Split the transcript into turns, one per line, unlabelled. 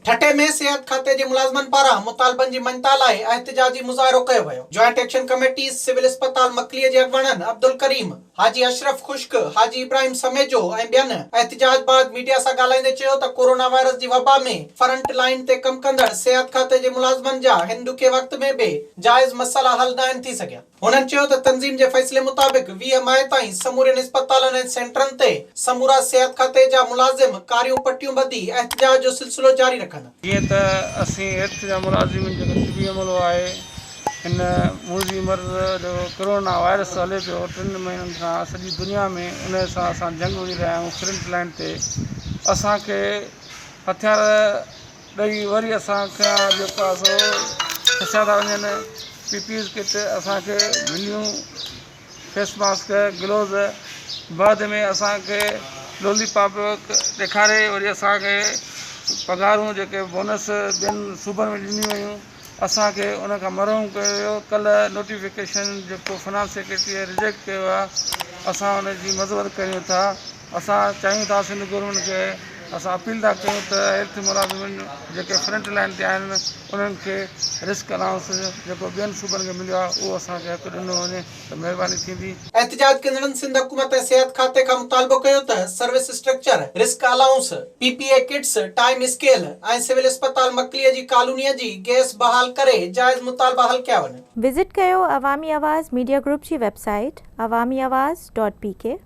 ٺٽي ۾ صحت کاتي جي ملازمن پاران مطالبن جي مڃتا لاء احتجاجي مظاهرو ڪيو ويو. جوائنٽ ايڪشن ڪميٽي سول اسپتال مڪلي جي اڳواڻن عبدالڪريم، حاجي اشرف خشڪ، حاجي ابراهيم سميجو ۽ ٻين احتجاج بعد ميڊيا سان ڳالهائيندي چيو ته ڪورونا وائرس جي وبا ۾ فرنٽ لائين تي ڪم ڪندڙ صحت کاتي جي ملازمن جا هن ڏکي وقت ۾ به جائز مسئلا حل ناهن ٿي سگهيا. هنن چيو ته تنظيم جي فيصلي مطابق 20 مئي تائين سمورين اسپتالن ۽ سينٽرن تي سمورا صحت کاتي جا ملازم ڪاريون پٽيون ٻڌي احتجاج جو سلسلو جاري رکندا.
جيئن ته اسين هيلٿ جا ملازمين جيڪو طبي عملو آهي هن موذي مرض جو ڪرونا وائرس هلي پيو ٽن مهينن کان سڄي دنيا ۾ ان سان اسان جنگ وڙهي رهيا آهيون فرنٽ لائين تي اسان کي هٿيار ڏئي وري اسان کان جيڪو آهي سو کسيا ٿا وڃن پي پي ايز ڪٽ اسان کي مليون فيس ماسڪ گلوز بعد ۾ اسان کي لولي پاپ ڏيکاري وري اسان کي پگهارون جيڪي بونس ٻين صوبن ۾ ڏنيون ويون اسان کي ان کان محروم ڪيو ويو ڪلهه نوٽيفڪيشن جيڪو فنانس سيڪريٽري رجيڪٽ ڪيو آهي اسان ان جي مذمت ڪريون ٿا اسان چاهيون ٿا سنڌ گورنمينٽ کي اسان اپيل ٿا ڪيون ته هيلٿ ملازمن جيڪي فرنٽ لائين تي آهن انهن کي رسڪ الائونس جيڪو ٻين صوبن کي مليو آهي اهو اسان کي حق ڏنو وڃي ته مهرباني ٿيندي.
احتجاج ڪندڙن سنڌ حڪومت ۽ صحت کاتي کان مطالبو ڪيو ته service structure, risk allowance, P P E kits, time scale ۽ civil اسپتال مڪليء جي ڪالونيء جي گئس بحال ڪري جائز مطالبا حل ڪيا وڃن.
وزٽ ڪيو عوامي آواز ميڊيا گروپ جي web site Awami Awaz dot P K.